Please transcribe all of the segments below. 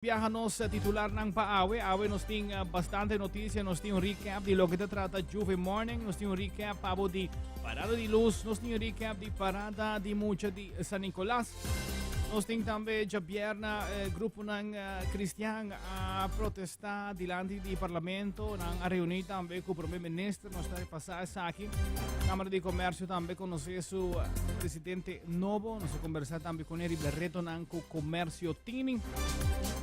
Biaha nos titularnan pa awe. Awe nos tin bastante noticia. Nos tin un recap di loke ta trata Juve Morning. Nos tin un recap pabo di Parada di Luz. Nos tin un recap di Parada di Mucha di San Nicolas. Nos tin tambe djabierna gruponan cristian a protesta dilanti di parlamento. Nan a reuni tambe cu Prome Minister. Nos ta repasa esaki. Cámara di Comercio tambe conoce su presidente nobo. Nos a conversa tambe con e riba retonan cu comercio Tini.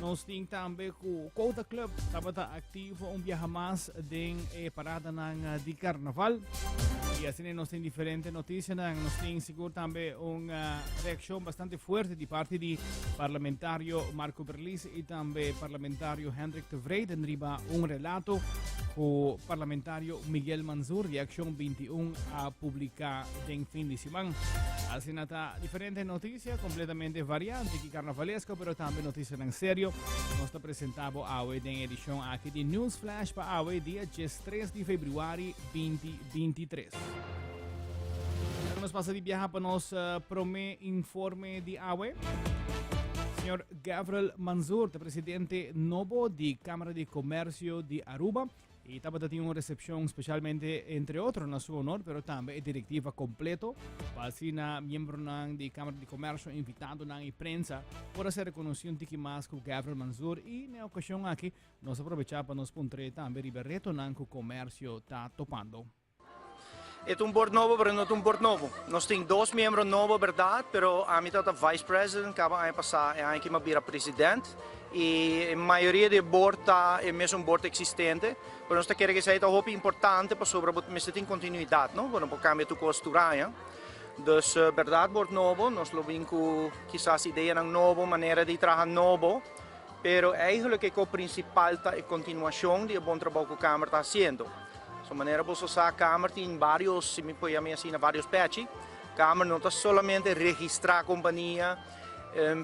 Nos tin tambe ku Quota Club tabata aktivo un biaha mas den e paradanan di karnaval. I asina nos tin diferente notisianan. Nos tin sigur tambe un reakshon bastante fuerte di parti di parlamentario Marco Berlis i tambe parlamentario Hendrik Tevreden riba un relato ku parlamentario Miguel Mansur di Akshon 21 a publiká den fin di siman. Asina ta diferente notisia completamente variante ki carnavalesco, pero tambe noticianan serio. Nos ta presenta bo awe den edicion aki di News Flash pa awe dia 13 di februari 2023. Nos pasa di biaha pa nos eh, prome informe di awe. Señor Gavril Manzoor, ta presidente nobo di Cámara di Comercio di Aruba. Y tabata tin un recepcion specialmente entre otro na su honor, pero tambe e directiva completo, pa asina miembronan di Camara di Comercio, invitadonan y prensa por a ser reconoci un tiki mas cu Gavril Manzoor y na e ocasion aki nos a probecha pa nos puntr'e tambe riba e retonan cu comercio ta topando. E ta un bord nobo pero no ta un bord nobo. Nos tin dos miembro nobo berdad pero ami tabata vice president caba aña pasa e aña aki mi a bira president y e mayoria di e bord ta e mesun bord existente pero nos ta kere cu esey ta hopi importante pasobra bo mester tin continuidad no bo no por cambia tur cos tur aña. Dus berdad bord nobo nos lo bin cu kisas ideanan nobo manera di traha nobo Pero eigenlijk e ko principal ta e continuacion di e bon trabou cu Kamer ta haciendo. So manera boso sa Kamer tin varios, si mi por yama asina, varios pechi. Kamer no ta solamente registra compania,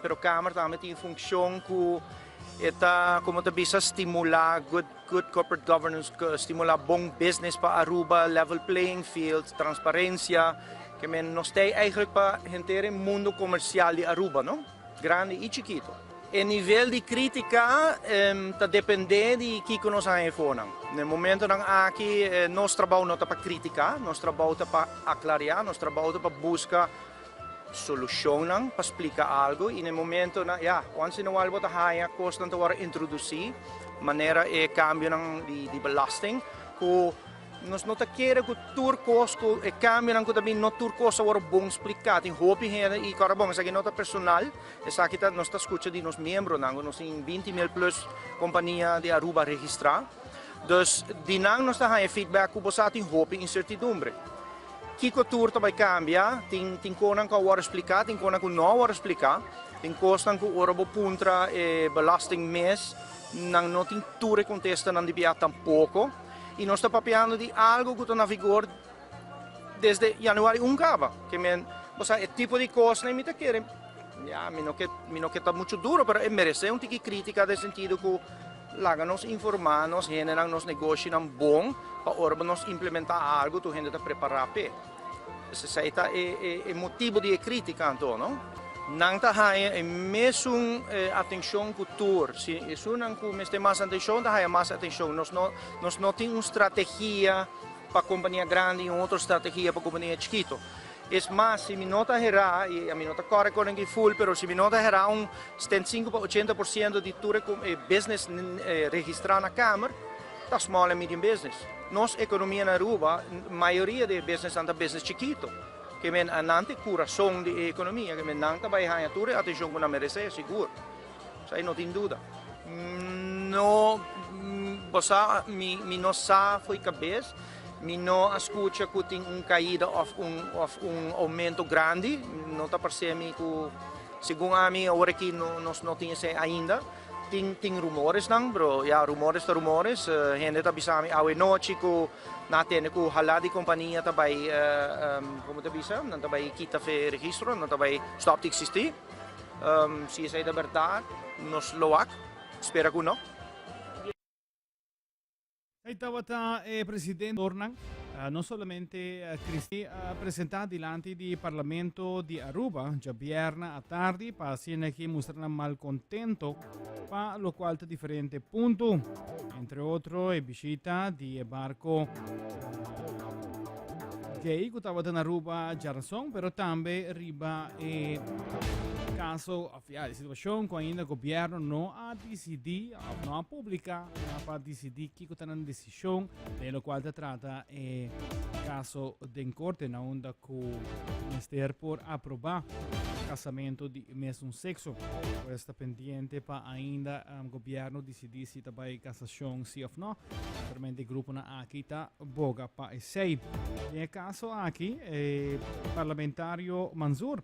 pero Kamer tambe tin funcion cu e ta, como ta bisa, stimula good, good corporate governance, stimula bon business pa Aruba, level playing field, transparencia. Ke men nos ta eigenlijk pa henter e mundo comercial di Aruba, no? Grandi y chikito. E nivel di critica ta depende di kico nos haña efonan. Na e momentonan aki nos trabou no ta pa critica, nos trabou ta pa aclaria, nos trabou ta pa busca solucionnan pa splica algo y na e momentonan, ya, once in a while bo ta haña cosnan ta worde introduci manera e cambionan di belasting cu Nos no ta kere ku tur kos ku e kambionan ku ta bin no tur kos a wòrdu bon spliká. Tin hopi hende i kòrda bon esaki no ta personal, esaki ta nos ta skucha di nos miembronan ku nos tin 20 mil plus kompania di Aruba registrá. Dus di nan nos ta haña feedback ku bo sa tin hopi insertidumbre. Kiko tur ta bai kambia? Tin tin konan ku a wòrdu spliká, tin konan ku no a wòrdu spliká, tin kosnan ku ora bo puntra e belasting mes nan no tin tur e kontestanan di bia tampoko. Y nos ta papiando di algo cu ta na vigor desde januari un caba. Ke men, o sea, e tipo di cosnan mi ta kere, ya, mi no ke, mi no ke ta mucho duro, pero e merece un tiki critica den sentido cu laga nos informa nos hendenan, nos negoshinan bon, pa ora bo nos implementa algo tur hende ta prepara p'e. Esei ta e e motibo di e critica anto, no? Nan ta haña e mesun atencion cu tur. Si esunnan cu mester mas atencion ta haña mas atencion. Nos no nos no tin un strategia pa compania grandi y un otro strategia pa compania chikito. Es mas, si mi no ta hera, y ami no ta core con aki full, pero si mi no ta hera un 75 pa 80% di tur e business registra na Kamer, ta small and medium business. Nos economia na Aruba, mayoria di e businessnan ta business chikito. Ke men a nan ta e curason di e economia, ke men nan ta bay haña tur e atencion cu nan merece, sigur. Esai no tin duda. No, bo sa, mi, mi no sa fo'i cabes, mi no a scucha cu tin un caida of un, of un aumento grandi, no ta parce mi cu, segun ami awor aki no, nos no tin esei ainda. Tin tin rumoresnan, pero ya rumores ta rumores. Hende ta bisa mi awe nochi ku nan a tende ku hala di kompania ta bai, komo ta bisa, nan ta bai kita fe registro, nan ta bai stòp di eksistí. Si esei ta bèrdat, nos lo wak, spera ku no. Ei tabata e presidente. No solamente Cristi a presenta dilanti di Parlamento di Aruba djabierna atardi pa asina aki mustra nan malcontento pa locual ta diferente punto, entre otro e bishita di e barco gay cu tabata na Aruba djarazon, pero tambe riba e caso of ya e situacion cu ainda gobierno no a dicidi of no a publica pa dicidi kico ta nan decision Den locual ta trata e caso den corte na unda cu mester por aproba casamento di mesun sexo. Pues ta pendiente pa ainda um, gobierno dicidi si ta bay casacion si of no. Naturalmente gruponan aki ta boga pa esey. Den e caso aki e parlamentario Mansour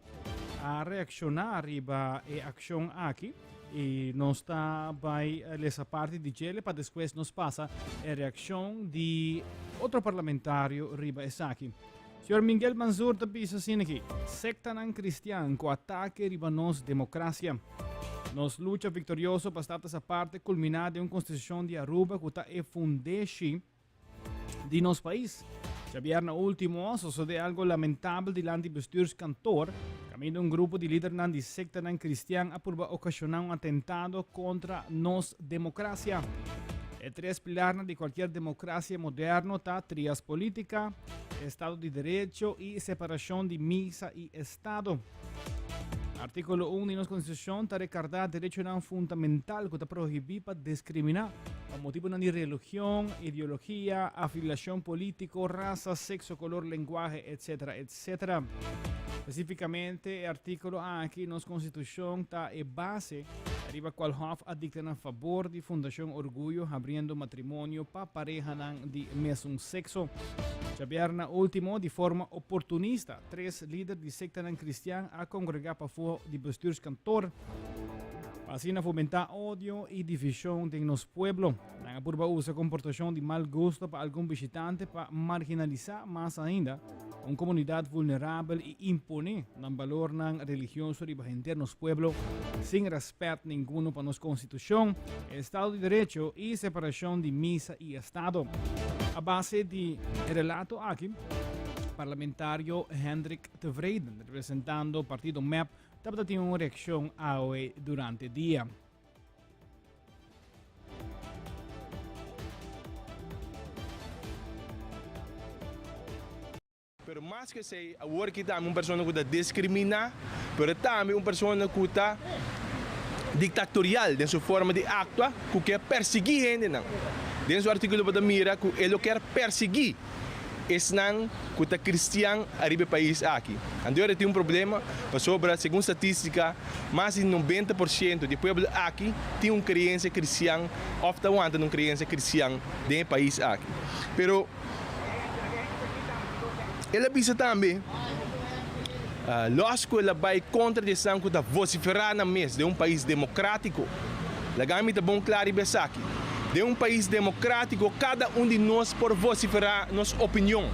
a reacciona riba e accion aki. I nos ta bai lesa parti di djele pa despues nos pasa e reakshon di otro parlamentario riba esaki. Señor Miguel Manzur ta bisa asina aki, Sektanan kristian ku atake riba nos demokrasia. Nos lucha viktorioso pa Status Aparte kulminá den un konstitushon di Aruba ku ta e fundeshi di nos pais. Djabièrnè último a sosodé algo lamentabel dilanti bestuurskantoor, kaminda un grupo di lidernan di sektanan kristian a purba okashoná un atentado kontra nos demokrasia. E tres pilarnan di kualkier demokrasia moderno ta trias polítika, estado di derecho i separashon di misa i estado. Artíkulo un di nos Konstitushon ta rekardá derechonan fundamental ku ta prohibí pa diskriminá pa motibunan di religion, ideologia, afiliashon polítiko, rasa, sekso, kolor, lenguahe, etsetera, etsetera. Spesífikamente e artíkulo aki nos Konstitushon ta e base riba kual Hof a dikta na fabor di Fundashon Orguyo habriendo matrimonio pa parehanan di mesun sekso. Djabièrnè último, di forma oportunista, Tres lider di sektanan kristian a kongregá pafó di bestuurskantoor pa asina fomentá odio i divishon den nos pueblo. Nan a purba usa komportashon di mal gusto pa algun bishitante pa marginalisá mas ainda un komunidat vulnerabel i imponé nan balornan religioso riba henter nos pueblo sin rèspèt ninguno pa nos konstitushon, estado di derecho i separashon di misa i estado. A base di e relato aki, Parlamentario Hendrik Tevreden, representando partido mep, tabata tin un reaccion awe durante dia. Pero mas ku esei, awor aki tambe un persona ku ta diskriminá, pero tambe un persona ku ta diktatorial den su forma di aktua, ku kier persiguí hendenan. Den su artíkulo bo ta mira ku e lo kier persiguí esnan ku ta kristian ariba e pais aki. Anto ora tin un problema, pasobra segun statistika mas di 90% di e pueblo aki tin un kreensia kristian òf ta wanta na un kreensia kristian den e pais aki. Pero el a bisa tambe, Lòs ku el a bai kontra di esnan ku ta vosiferá nan mes den un pais demokratiko. Laga mi ta bon kla riba esaki, Den un pais demokratiko kada un di nos por vosiferá nos opinion.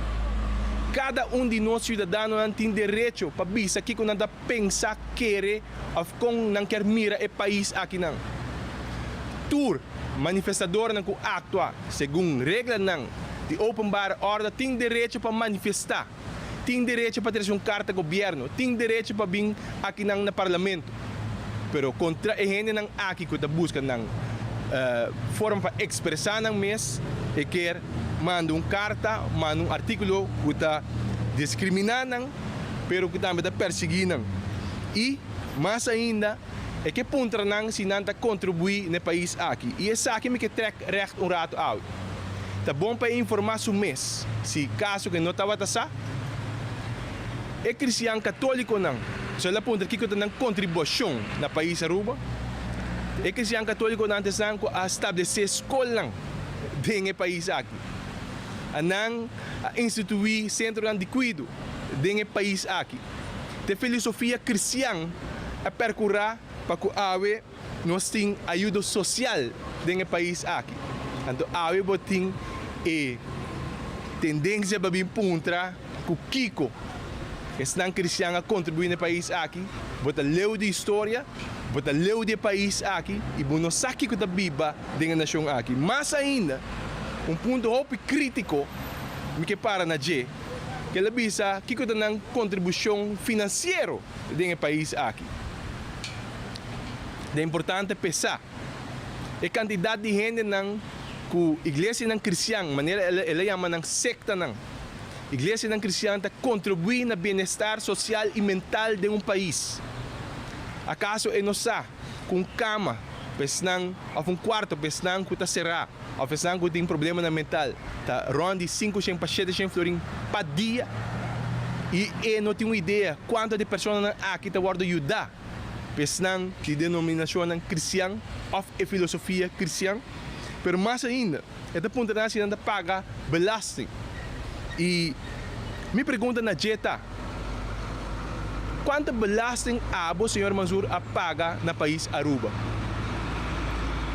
Kada un di nos siudadanonan tin derecho pa bisa kiko nan ta pensa, kere òf kon nan kier mira e pais akinan. Tur manifestadornan ku aktua segun reglanan di openbare òrde tin derecho pa manifestá. Tin derecho pa trese un karta gobièrnu, tin derecho pa bin akinan na parlamento. Pero kontra e hendenan aki ku ta buska nan forma pa ekspresá nan mes, e kier manda un karta, manda un artíkulo ku ta diskriminá nan, pero ku tambe ta persiguí nan. I, mas ainda, e ke puntra nan si nan ta kontribuí na e pais aki. I esaki mi ke trèk règt un ratu awe. Ta bon pa e informá su mes, si kaso ku e no tabata sa. E kristian katólikonan so el a puntra kiko ta nan kontribuashon na pais Aruba. E kristian katólikonan ta esnan ku a stablesé skolnan den e pais aki. A nan a instituí sentronan di kuido den e pais aki. Ta e filosofia kristian a perkurá pa ku awe Nos tin ayudo social den e pais aki. Anto awe bo tin e tendencia pa bin puntra cu kico esnan cristian a contribui na e pais aki. Bo ta leu di historia, bo ta leu di e pais aki y bo no sa kico ta biba den e nacion aki. Mas ainda, un punto hopi critico. mi ke para na dje, ku el a bisa kiko ta nan kontribushon finansiero den e pais aki. Ta importante p'e sa e kantidat di hendenan ku iglesianan kristian, manera el a yama nan sektanan, iglesianan kristian ta kontribuí na bienestar sosial i mental den un pais. Akaso e no sa ku un kama pa esnan òf un kuarto pa esnan ku ta será òf esnan ku tin problemanan mental ta rònt di 500 pa 700 florin pa dia? I e no tin un idea kuantu di personanan aki ta wòrdu yudá pa esnan di denominashonnan kristian òf e filosofia kristian. Pero mas ainda, e ta puntra nan si nan ta paga belasting. I mi pregunta na dje ta, Kuantu belasting abo, señor Mansur, a paga na pais Aruba?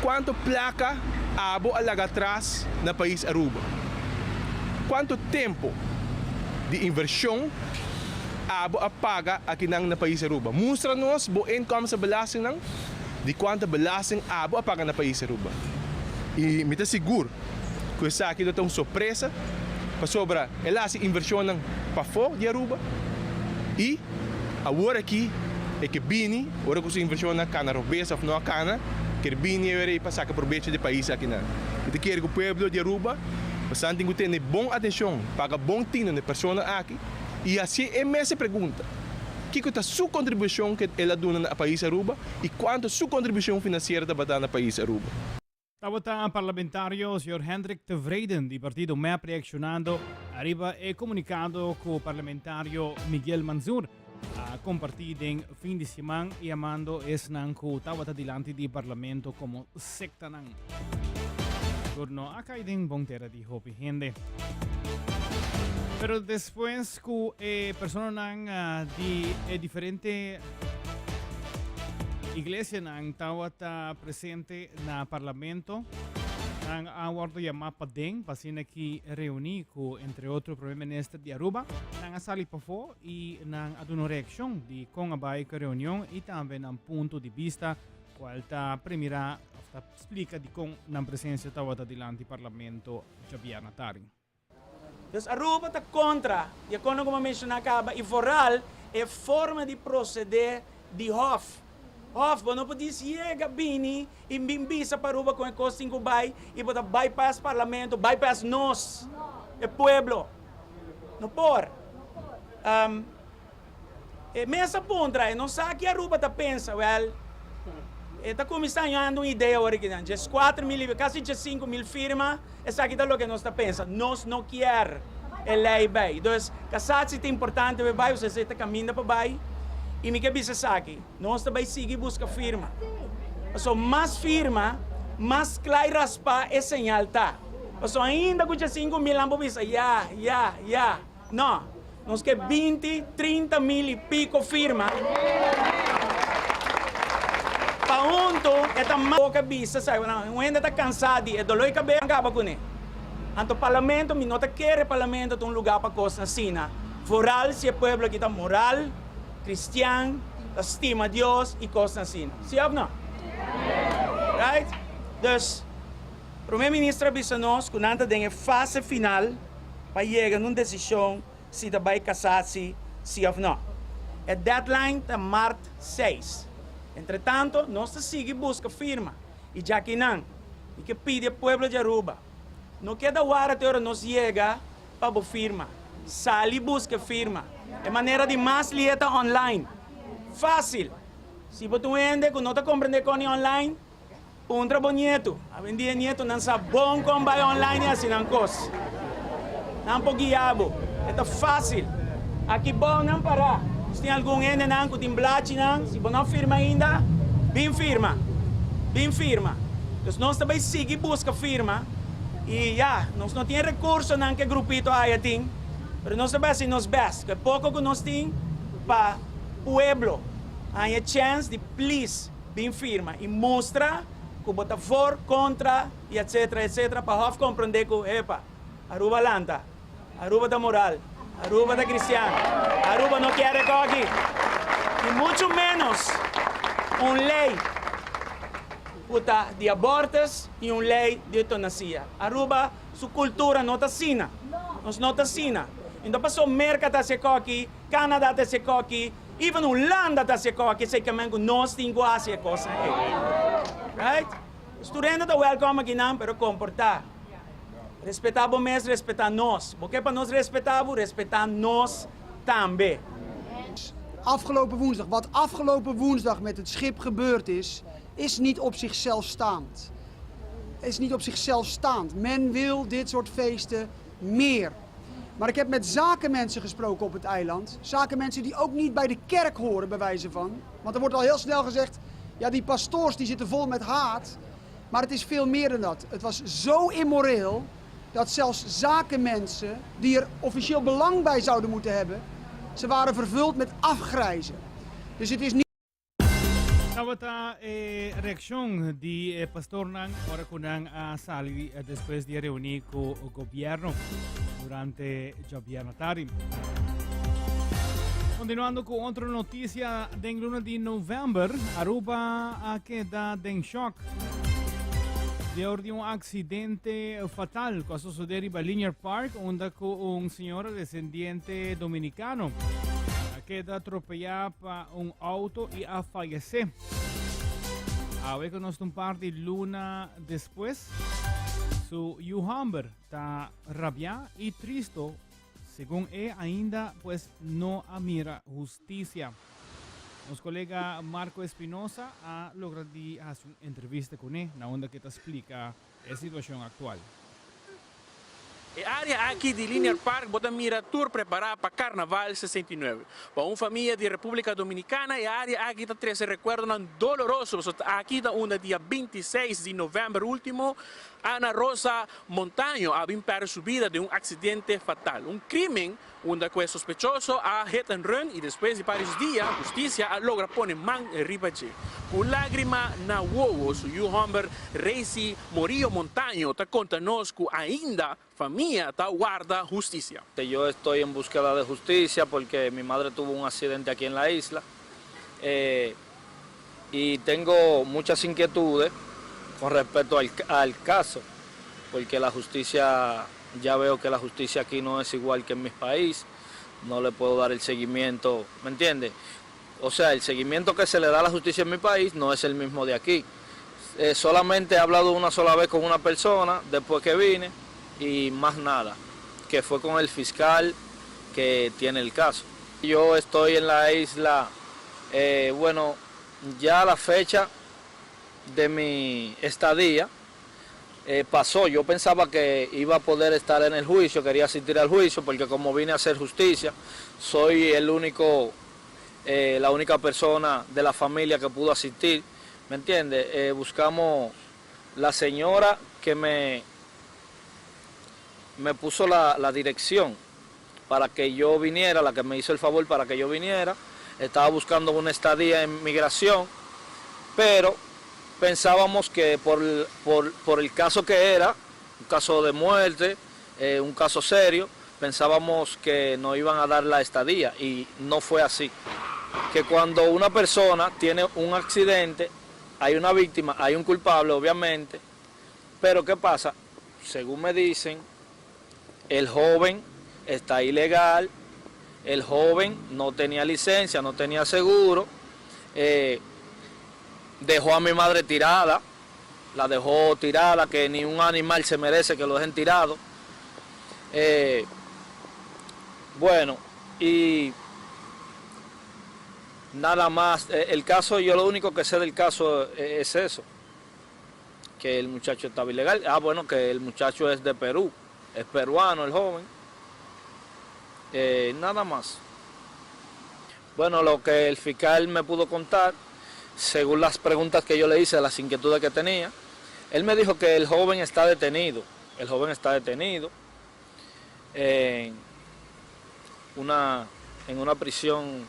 Kuantu plaka abo a laga atras na pais Aruba? Kuantu tempu di invershon abo a paga akinan na pais Aruba? Mustra nos bo inkomstenbelastingnan di kuantu belasting abo a paga na pais Aruba. I mi ta sigur ku esaki lo ta un sorpresa pasobra el a hasi invershonnan pafó di Aruba i awor aki e ke bini ora ku su invershonnan kana robes òf no a kana ker bini e ora ei pa saka probecho di e pais akinan. Mi ta kere ku pueblo di Aruba pasan tin ku tene bon atenshon, paga bon tino na e persona aki i hasi e mes e pregunta, kiko ta su kontribushon ku el a duna na pais Aruba i kuantu su kontribushon finansiero tabata na pais Aruba. Tabata parlamentario señor Hendrik Tevreden di partido mep reaccionando ariba e comunicado cu parlamentario Miguel Mansur a comparti den fin di siman yamando esnan cu tabata dilanti di parlamento como sectanan. Turno a cay den bon tera di hopi hende. Pero despues cu e personanan di e diferente iglesianan tabata presente na Parlamento, nan a wordo yama paden pa asina ki reuni cu entre otro Prome Minister di Aruba. Nan a sali pafo y nan a duna un reaccion di con a bay cu e reunion y tambe nan punto di bista cual ta premira of ta splica dicon nan presencia tabata dilanti Parlamento djabièrnè tardi. Dus Aruba ta kontra di e kono ku mi a menshoná kaba i vooral e forma di proseder di Hof. Hof, bo no por dis yega bini i bin bisa pa Aruba kon e kos tin ku bai i bo ta bypass parlamento, bypass nos, e pueblo. No por. E mes a puntra, e no sa ki Aruba ta pensa. Wèl, e ta kuminsá hañando un idea ora ki nan 14.000 i kasi 15.000 firma, esaki ta loke nos ta pensa. Nos no kier e lei bai. Dus, kasá si ta importante pa e bai, osea ta kaminda pa bai. I mi ke bisa esaki, nos ta bai sigui buska firma. Pasobra mas firma, mas kla i raspá e señal ta. Pasobra ainda ku 15.000 nan por bisa, ya, ya, ya. No, nos ke 20, 30 mil i piko firma pa huntu e ta mas boka bisa sa un hende ta kansa di e doló di kabes kaba kuné. Anto parlamento mi no ta kere parlamento ta un lugá pa kosnan asina, vooral si e pueblo aki ta moral, kristian, ta stima Dios i kosnan asina. Si òf no? Right? Dus Prome Minister a bisa nos ku nan ta den e fase final pa yega na un desishon si ta bai kasasi si òf nò. E deadline ta mart 6. Entretanto nos ta sigui buska firma i djakinan mi ke pidi e pueblo di Aruba no keda wara te ora nos yega pa bo firma. Sali buska e firma. E manera di mas lihe ta online. Fásil. Si bo ta un hende ku no ta komprende kon di online, Puntra bo nietu. Awendia nietunan sa bon kon bai online i hasi nan kos. Nan por guia bo. E ta fásil. Aki bou nan pará. Nos tin algun hendenan ku tin blachinan. Si bo no a firma ainda, bin firma. Bin firma. Dus nos ta bai sigui buska firma. I ya, nos no tin e rekursonan ku e grupito aya tin, pero nos ta bai hasi nos bèst ku e poko ku nos tin pa pueblo haña chèns di please. Bin firma y mustra cu bo ta voor, contra y etc. Etc. Pa Hof comprende cu, epa, Aruba lanta, Aruba ta moral, Aruba ta cristian, Aruba no kier e coki y mucho menos un ley cu ta di abortus y un ley di eutanasia. Aruba su cultura no ta asina. Nos no ta asina. Anto paso Merca ta haci coki, Canada ta haci coki, even Hulanda ta haci coki, esey ke men cu nos tin cu haci e cosnan ey. Right? Tur hende ta welcome akinan, pero comporta. Respeta bo mes, respeta nos. Bo ke pa nos respeta bo, respeta nos tambe. Afgelopen woensdag, wat afgelopen woensdag met het schip gebeurd is, is niet op zichzelf staand. Is niet op zichzelf staand. Men wil dit soort feesten meer. Maar ik heb met zakenmensen gesproken op het eiland. Zakenmensen die ook niet bij de kerk horen, bij wijze van. Want er wordt al heel snel gezegd, ja, die pastoors die zitten vol met haat. Maar het is veel meer dan dat. Het was zo immoreel dat zelfs zakenmensen die er officieel belang bij zouden moeten hebben, ze waren vervuld met afgrijzen. Dus het is niet. Tabata e reaccion di e pastornan ora cu nan a sali despues di a reuni cu gobierno durante djabièrnè tardi. Continuando cu otro noticia, den luna di november, Aruba a keda den shock door di un accidente fatal cu a sucede riba Linear Park, unda cu un señora descendiente dominicano a keda atropella pa un auto y a fallece. Awe cu nos ta un par di luna despues, su yu homber ta rabia y tristo, segun e ainda pues no a mira husticia. Nos colega Marco Espinosa a logra di haci un entrevista cune na unda cu e ta splica e situacion actual. E area aki di Linear Park bo ta mira tur prepara pa Carnaval 69. Pa un famia di Republica Dominicana e area aki ta trece recuerdonan doloroso pasobra aki ta unda dia 26 di november ultimo Ana Rosa Montaño a bin perde su bida den un accidente fatal. Un crimen unda cu e sospechoso a hit and run y despues di varios dia husticia a logra pone man riba dje. Cu lagrima na wowo su yu homber Reisi Morillo Montaño ta conta nos cu ainda famia ta warda husticia. Yo estoy en búsqueda de justicia porque mi madre tuvo un accidente aquí en la isla y tengo muchas inquietudes con respecto al, al caso, porque la justicia, ya veo que la justicia aquí no es igual que en mi país, no le puedo dar el seguimiento, ¿me entiendes? O sea, el seguimiento que se le da a la justicia en mi país no es el mismo de aquí. Solamente he hablado una sola vez con una persona después que vine y más nada, que fue con el fiscal que tiene el caso. Yo estoy en la isla, bueno, ya la fecha de mi estadía pasó. Yo pensaba que iba a poder estar en el juicio, quería asistir al juicio porque como vine a hacer justicia, soy el único, la única persona de la familia que pudo asistir, ¿me entiende? Buscamos la señora que me puso la dirección para que yo viniera, la que me hizo el favor para que yo viniera. Estaba buscando una estadía en migración, pero pensábamos que por el caso que era, un caso de muerte, un caso serio, pensábamos que nos iban a dar la estadía y no fue así. Que cuando una persona tiene un accidente, hay una víctima, hay un culpable, obviamente, pero ¿qué pasa? Según me dicen, el joven está ilegal, el joven no tenía licencia, no tenía seguro, dejó a mi madre tirada, la dejó tirada, que ni un animal se merece que lo dejen tirado. Bueno, y nada más, el caso, yo lo único que sé del caso es eso, que el muchacho estaba ilegal. Ah, bueno, que el muchacho es de Perú, es peruano el joven. Nada más. Bueno, lo que el fiscal me pudo contar, según las preguntas que yo le hice, las inquietudes que tenía, él me dijo que el joven está detenido. El joven está detenido en una prisión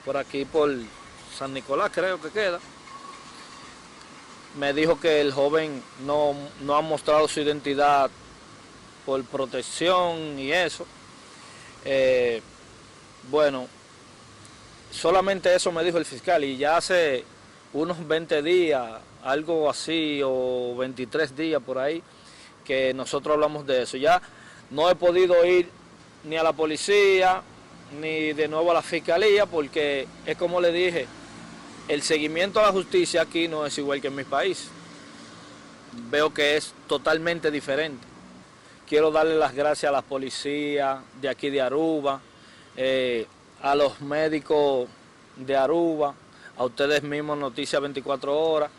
por aquí, por San Nicolás, creo que queda. Me dijo que el joven no, no ha mostrado su identidad por protección y eso. Bueno, solamente eso me dijo el fiscal y ya hace unos 20 días, algo así, o 23 días por ahí, que nosotros hablamos de eso. Ya No he podido ir ni a la policía ni de nuevo a la fiscalía porque es como le dije, el seguimiento a la justicia aquí no es igual que en mi país. Veo que es totalmente diferente. Quiero darle las gracias a la policía de aquí de Aruba, eh, a los médicos de Aruba, a ustedes mismos Noticias 24 Horas,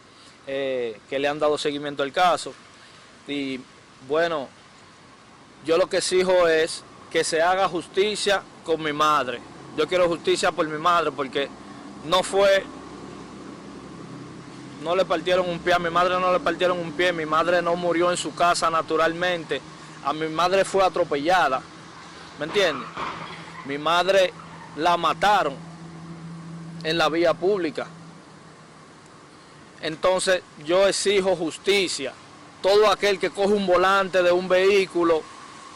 eh, que le han dado seguimiento al caso. Y bueno, yo lo que exijo es que se haga justicia con mi madre. Yo quiero justicia por mi madre porque no fue, no le partieron un pie, a mi madre no le partieron un pie, mi madre no murió en su casa naturalmente, a mi madre fue atropellada, ¿me entiendes? Mi madre la mataron en la vía pública. Entonces yo exijo justicia. Todo aquel que coge un volante de un vehículo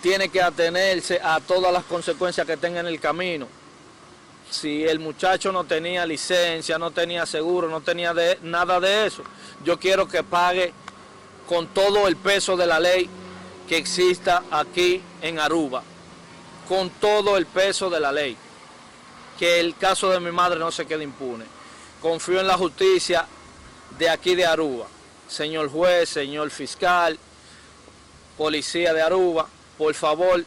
tiene que atenerse a todas las consecuencias que tenga en el camino. Si el muchacho no tenía licencia, no tenía seguro, no tenía nada de eso, yo quiero que pague con todo el peso de la ley que exista aquí en Aruba. Con todo el peso de la ley. Que el caso de mi madre no se quede impune. Confío en la justicia de aquí de Aruba. Señor juez, señor fiscal, policía de Aruba, por favor,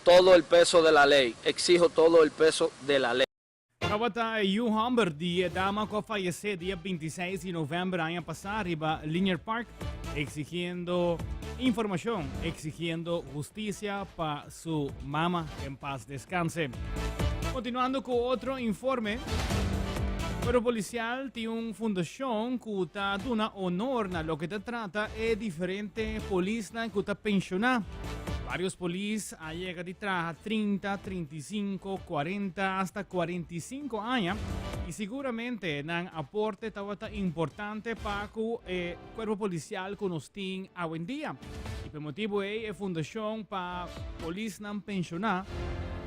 todo el peso de la ley. Exijo todo el peso de la ley. Tabata e yu hòmber di e dama ku a fayesé dia 26 di novèmber aña pasá riba Linear Park, exigiendo informashon, exigiendo hustisia pa su mama. En paz descanse. Continuando ku otro informe, Cuerpo Policial tin un fundacion ku ta duna honor na loke ta trata e diferente polisnan ku ta pensioná. Varios polis a yega di traha 30, 35, 40 hasta 45 aña y siguramente nan aporte tabata importante pa ku e Cuerpo Policial ku nos tin awendia. Y pa e motibu ei e Fundacion pa Polisnan Pensioná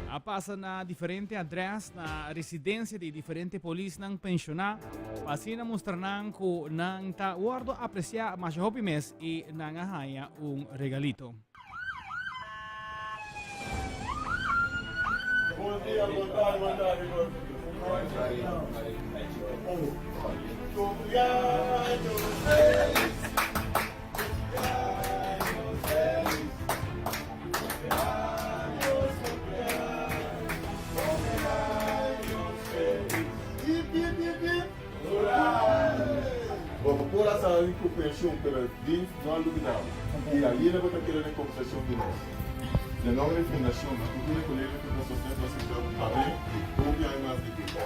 a pasa na diferente adres na residencia di diferente polisnan pensioná pa asina mustra nan ku nan ta wordo aprecia masha hopi mes y nan a haña un regalito. Bo por a sali ku penshun pero Dios no a lubidá bo i ainda bo ta keda den kombersashon di nos. Den nomber di Fundashon nos ku tur e kolega ku ta sostené nos esei pabien i hopi aña mas di bida.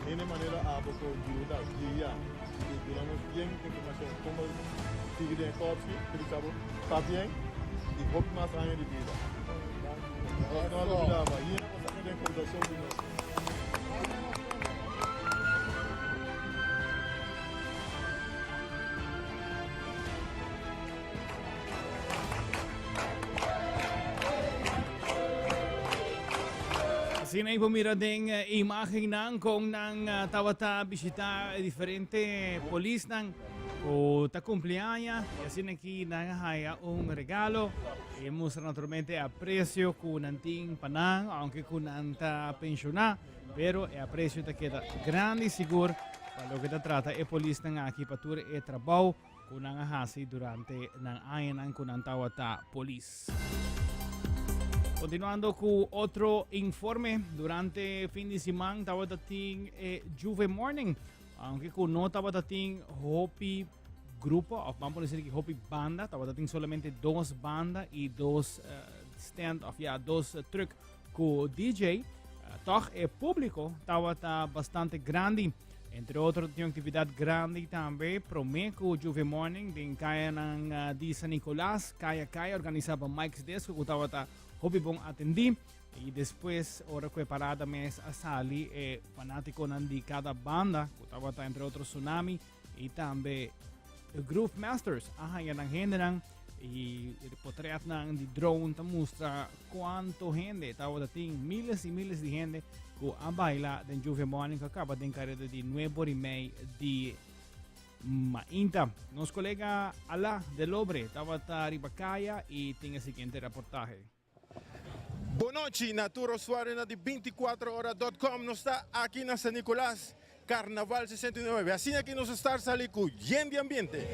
Hende manera abo por yuda, guia i duna nos bien informashon kon bo sigui den e kòpsi, ku di sa bo ta bien i hopi mas aña di bida. Nos no a lubida bo, ainda bo ta den kòmbersashon di nos. Asina ei por mira den imagennan kon nan tabata bishita e diferente polisnan ku ta kumpli aña i asina aki nan a haya un regalo i mustra naturalmente e apresio ku nan tin pa nan aunke ku nan ta penshoná pero e apresio ta keda grandi sigur pa loke ta trata e polisnan aki pa tur e trabou ku nan a hasi durante nan añanan ku nan tabata polis. Continuando ku otro informe, durante fin di siman tabata tin e Juve Morning, aunke ku no tabata tin hopi grupo, of vamos decir que hopi banda, tabata tin solamente dos banda y dos stand, of ja, dos truck ku DJ, toch e publico tabata bastante grandi. Entre otro tin un actividad grandi tambe prome cu Juve Morning den cayanan eh, di San Nicolas, Kaya Kaya, organisa pa Mike's Disco cu tabata hopi bon atendi. Y despues, ora cu e parada mes a sali, e fanaticonan di cada banda, cu tabata entre otro Tsunami, y tambe Groove Masters a haña nan hendenan y potretnan di drone ta mustra cuanto hende tabata tin miles y miles di hende cu a baila den Juve Morning cu a caba den careda di nuebe ora y mei di mainta. Nos colega Ala de Lobre tabata riba caya y tin e siguiente reportahe. Bonochi na tur usuarionan di 24 ora dot com. Nos ta aki na San Nicolas, Carnaval 69. Asina aki nos a start sali cu yen di ambiente.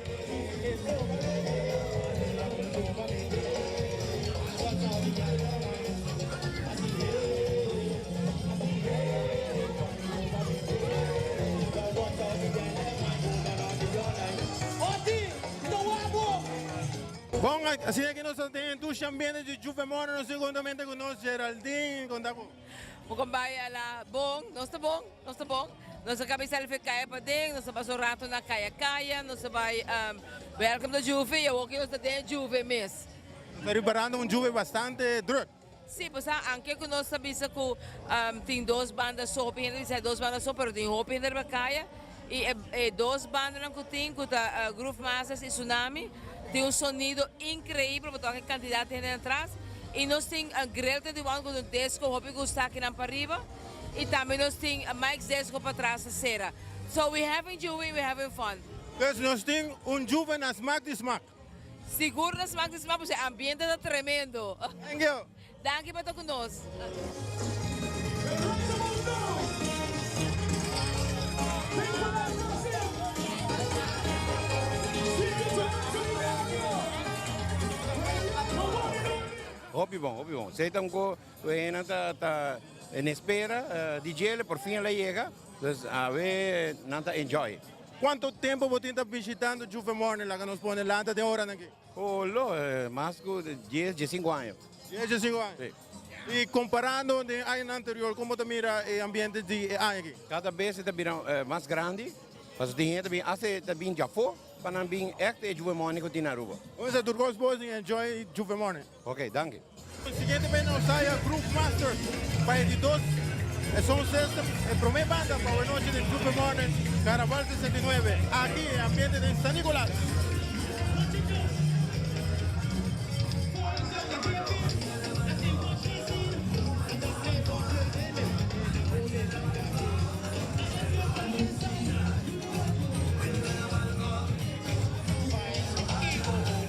Bon, asina ki nos ta den dushi ambiente di Juve Morning, nos tin juntamente cu nos Geraldine, con ta cu? Bo con bay ala bon, nos ta bon, nos ta bon. Nos a caba selfie caya paden, nos a pasa un rato na caya caya, nos a bay welcome to Juve y awor ki nos ta den Juve mes. Nos ta riparando un Juve bastante druk. Si, pues anke cu nos ta bisa cu tin dos banda so, hopi hende ta bisa dos banda so, pero tin hopi hende riba caya. Y e dos bandanan cu tin, cu ta Groove Masters y Tsunami, tin un sonido increibel, bo ta wak e cantidad di hende atras. Y nos tin Grill 31 cu ta un disco hopi gusta akinan pariba. Y tambe nos tin Mike's Disco patras ta cera. So we having juve, we having fun. Dus nos tin un juve na smak di smak. Sigur na smak di smak, pasobra e ambiente ta tremendo. Thank you. Danki pa ta ku nos. Hopi bon, hopi bon. Esei ta un ko ku e hendenan ta ta en espera di djele, por fin el a yega, dus awe nan ta enjoy. Kuantu tempu bo tin ta bishitando Juve Morning? Laga nos pone lanta den oranan aki. Oh lo, mas ku dies, diesinku aña. Dies, diesinku aña? Si. I komparando den añanan anterior, komo ta mira e ambiente di e aña aki? Kada bes e ta bira mas grandi, pasobra tin hende ta bin, asta e ta bin djafó pa nan bin ègt e Juve Morning ku tin na Aruba. Unda tur kos bos tin enjoy Juve Morning. Ok, danki. Siguiente bes nos haya Groove Masters pa e di dos e sound system, e prome banda pa awe nochi den Juve Morning Carnaval 69 aki e ambiente den San Nicolas.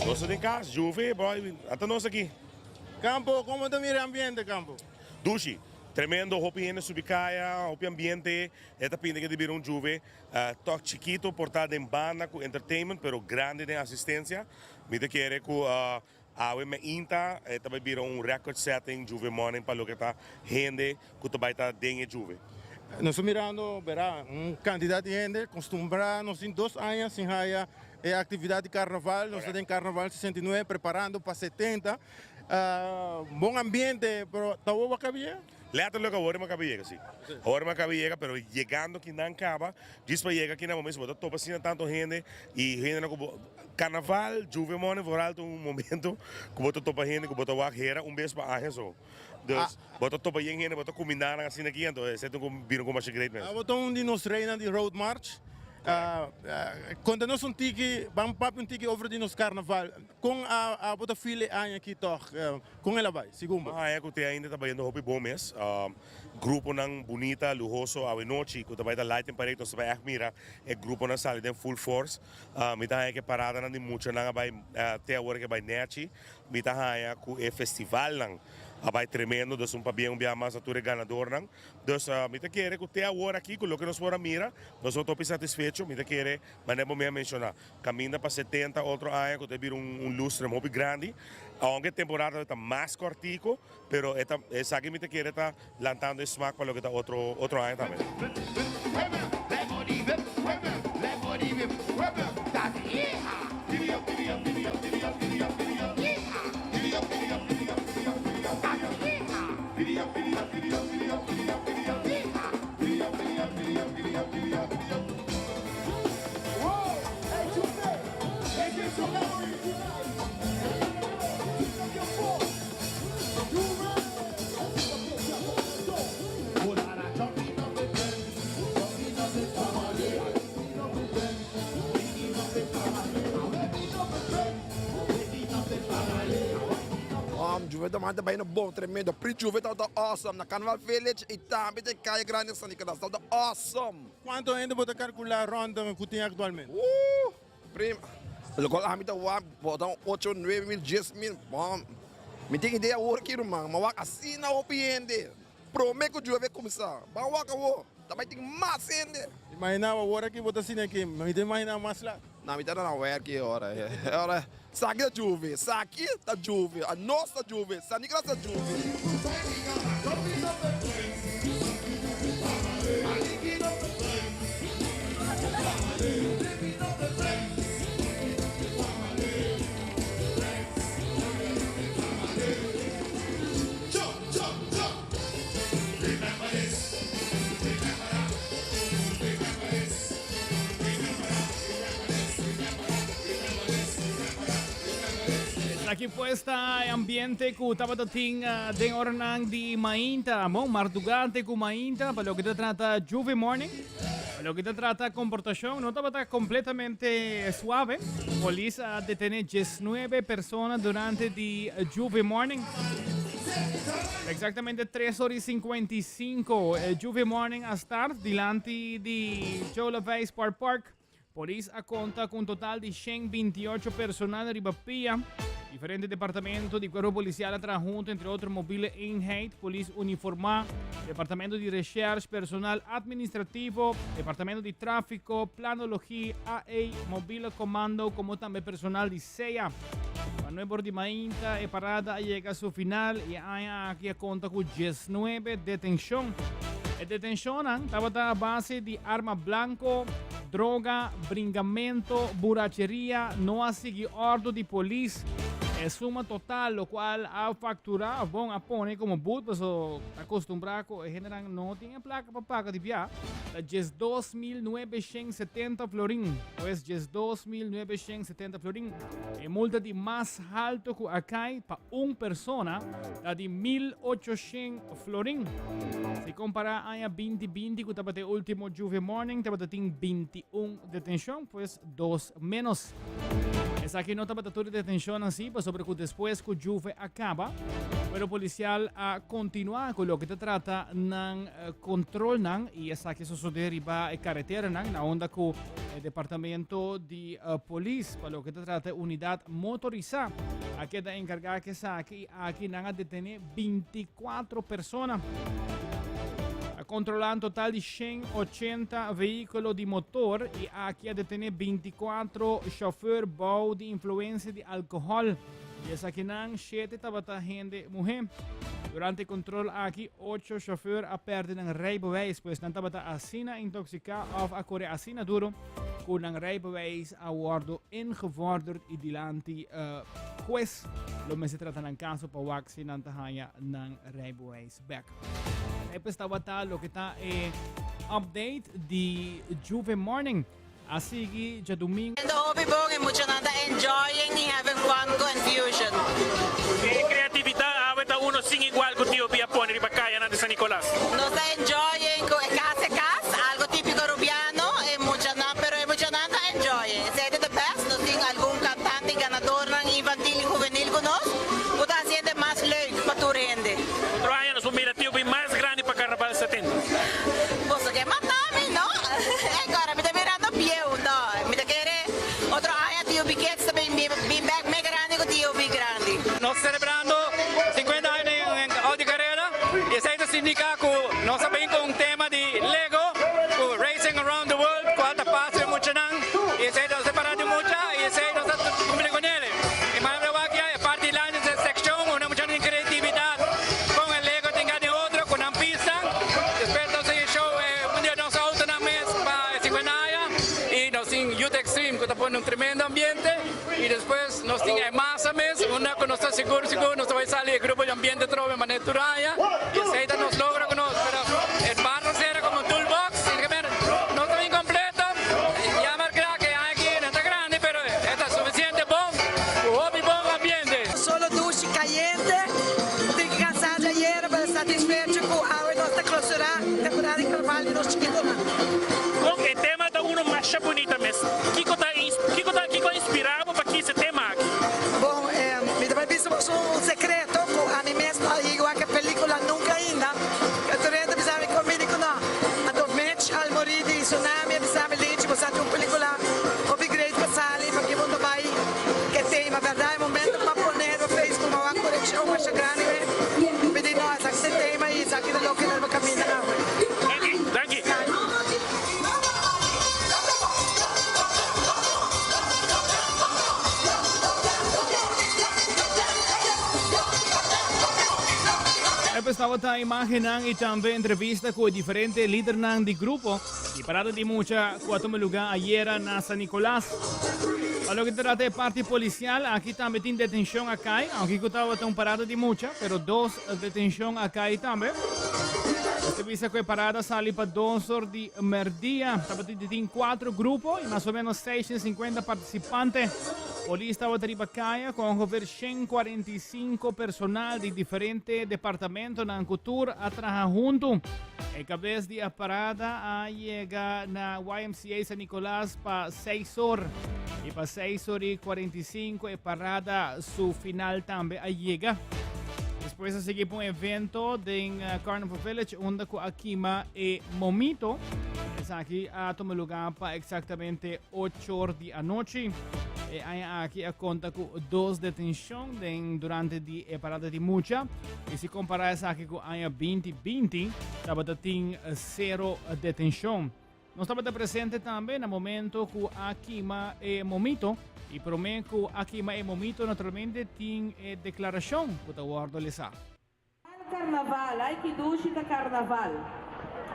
Nos ta den cas, Juve, boy, ata nos aki. Campo, como ta mira e ambiente, Campo? Dushi, tremendo, hopi hende subi caya, hopi ambiente, e ta pinta ke ta bira un Juve, toch chikito por ta den banda cu entertainment, pero grandi den asistencia. Mi ta kere cu awe meinta e ta bay bira un record setting Juve morning pa loke ta hende cu ta bay ta den e Juve. Nos ta mirando, bera, un cantidad di hende, costumbra, nos tin dos aña sin haya E actividad di carnaval, nos ta den carnaval 69 preparando pa 70. Bon ambiente, pero ta awor bo a caba yega? Letterlijk awor mi a caba yega, si. Awor mi a caba yega, pero yegando kinan caba, djis pa yega kinan bo mes bo ta topa asina tanto hende y hendenan cu bo, carnaval, Juve Morning vooral ta un momento cu bo ta topa hende cu bo ta wak hera un bes pa aña so. Dus bo ta topa yen hende, bo ta cuminda nan asina aki, anto esei ta un bira un commercial great mes. Abo ta un di nos reynan di Road March. Conta nos un tiki, ban papia un tiki over di nos carnaval. Con abo ta feel e aña aki tog? Con el a bay, segun bo? Aña cu te ainda ta bayendo hopi bon mes. Gruponan bunita, luhoso awenochi cu ta bay ta lighting parade, nos ta bay echt mira e gruponan sali den full force. Mi ta haña cu e paradanan di muchanan a bay te awor ke bay nechi. Mi ta haña cu e festivalnan a bay tremendo, dus un pabien un bia mas na tur e ganadornan. Dus mi ta kere cu te awor aki cu loke nos por a mira, nos no ta hopi satisfecho. Mi ta kere, manera bo mi a menciona, caminda pa 70 otro aña cu ta bira un lustre hopi grandi. Aunke e temporada ta mas cortico, pero e ta, esaki mi ta kere ta lantando e smaak pa loke ta otro otro aña tambe. Awe ta bay na bon tremendo. Pre-Juve tabata awesome na Carnival Village y tambe den Calle Grande San Nicolas tabata awesome. Cuanto hende bo ta calcula rond cu tin actualmente? Ooh prim locual ami ta wak bo ta un ocho nuebe mil dies mil bon mi tin idea awor ki ruman ma wak asina hopi hende prome cu Juve cuminsa ban wak awor ta bay tin mas hende. Imagina bo awor aki bo ta asina aki mi ta imagina mas lat. Na mi ta na werk e ora e ora saki ta Juve saki ta Juve anos ta Juve San Nicolas ta Juve. Esaki pues ta e ambiente ku tabata tin den oranan di mainta, bon, mardugante ku mainta, pa loke ta trata Juve Morning. Pa loke ta trata komportashon no tabata kompletamente suave. Polis a detene diesnuebe persona durante di Juve Morning. Exactamente tres ora y 55 Juve Morning a start dilanti di Joe Laveist Sport Park. Polis a konta ku un total di 128 personal riba pia. Diferente departamento di cuerpo policial a traha hunto, entre otro Mobiele Eenheid, Polis Uniformá, Departamento di Recherche, Personal Administrativo, Departamento di Tráfico, Planologie, AA, Mobiele Commando, como tambe personal di SEA. Pa nuebe or di mainta e parada a yega su final y e aña aki a conta cu diesnuebe detencion. E detencionnan tabata a base di arma blanco, droga, bringamento, buracheria, no a sigui ordo di polis. E suma total locual a factura, of bon a pone como boet, paso ta acostumbra cu e hendenan no tin e placa pa paga di bia, ta 12970 florin. Pues 12970 florin. E multa di mas halto cu a cay pa un persona ta di 1800 florin. Si compara aña 2020 cu tabata e ultimo Juve Morning tabata tin 21 detencion, pues dos menos. Esaki no tabata tur e detencionnan si, pasobra cu despues cu Juve a caba, cuerpo policial a continua cu loke ta trata nan controlnan y esaki a sosode riba e careteranan na unda cu e departamento di polis pa loke ta trata e unidad motorisa a keda encarga cu esaki y aki nan a detene 24 persona. A controla un total di 180 vehiculo di motor y aki a detene 24 chauffeur bou di influencia di alcohol. Di esakinan, shete tabata hende muhé. Durante e control aki, ocho chauffeur a perde nan rijbewijs, pues nan tabata asina intoxica of a core asina duro cu nan rijbewijs a wordo ingevorderd y dilanti uh, hues lo mester trata nan caso pa wak si nan ta haya nan rijbewijs bek. Esei tabata loke ta e update di Juve Morning. A sigui djadumingu. Siendo hopi bon e muchanan ta enjoying y having fun cu Enfusion. E creatividad awe ta uno sin igual cu Tio Bi a pone riba cayanan di San Nicolas. Nos ta enjoying cu e cas e cas, algo tipico Rubiano, e muchanan, pero e muchanan ta enjoying. Esey ta the best, nos tin algun cantante y ganadornan infantil y juvenil cu nos, cu ta haciendo e mas leuk pa tur hende. Otro aña nos por mira Tio Bi mas grandi pa Carnaval 70. Boso ke mata mi no? Agora mi ta mirando bieu no. Mi ta kere otro aña Tio Bi Kids ta bin bin bek me grandi ku Tio Bi grandi. Nos ta celebrando 50 aña di Audi Carrera y esey ta significa cu nos a bin cu un tema di Lego cu Racing Around the World cual ta pasa e muchanan y esey ta separa di mucha y esey nos ta cumpli cu nele. Y mas mi wak ya e parti lanchi di seccion unda muchanan tin creatividad con e Lego tin gana e otro cu nan pista. Despues nos tin e show un di nos autonan mes pa e 50 aña y nos tin Youth Extreme cu ta pone un tremendo ambiente y despues nos tin e masa mes unda cu nos ta sigur sigur nos ta bay sali e grupo di ambiente trobe manera tur aña y esey ta nos logra cu nos pero e bar ta cera como toolbox no ta bien completo jammer cla cu e aña aki no ta grandi pero e ta suficiente bon cu hopi bon ambiente. Solo dushi cayente, tin ki cansa dja ayera pero satisfecho cu awe nos ta clausura temporada di carnaval di nos chikitonan. Con e tema ta uno masha bunita mes. Kico ta kico ta kico a inspira bo pa kies e tema aki? Bon, mi ta bai bisa boso un secreto cu ami. Tsunami a bisa mi Lichi bo sa tin un pelicula hopi great pa sali pa ki bo ta bay ke tema berdad e momento pa pone riba Facebook mi wak conexion masha grandi me mi di no esaki ta e tema y esaki ta loke nos bo caminda awe. Danki, danki. Pues tabata imagennan y tambe entrevista cu e diferente lidernan di grupo di parada di mucha cu a tuma lugar ayera na San Nicolas. Pa loke ta trata e parti policial, aki tambe tin detencion a cay, aunke cu tabata un parada di mucha, pero dos detencion a cay tambe. Mester bisa cu e parada sali pa dos or di merdia. Tabata tin cuatro grupo y mas o menos 650 participante. Polis tabata riba caya cu ongeveer 145 personal di diferente departamentonan cu tur a traha hunto. E cabes di a parada a yega na YMCA San Nicolas pa 6 or y pa 6 or y 45 e parada su final tambe a yega. Despues a sigui pa un evento den eh, Carnival Village unda cu a kima e momito. Esaki a tuma lugar pa exactamente 8 or di anochi. E aña aki a konta ku dos detenshon den durante di e parada di mucha. I si kompará esaki ku aña 2020, tabata tin sero detenshon. Nos tabata presente tambe na momento ku a kima e momito. I promé ku a kima e momito naturalmente tin e deklarashon ku ta wòrdu lesá. Carnaval, ay ki dushi ta carnaval.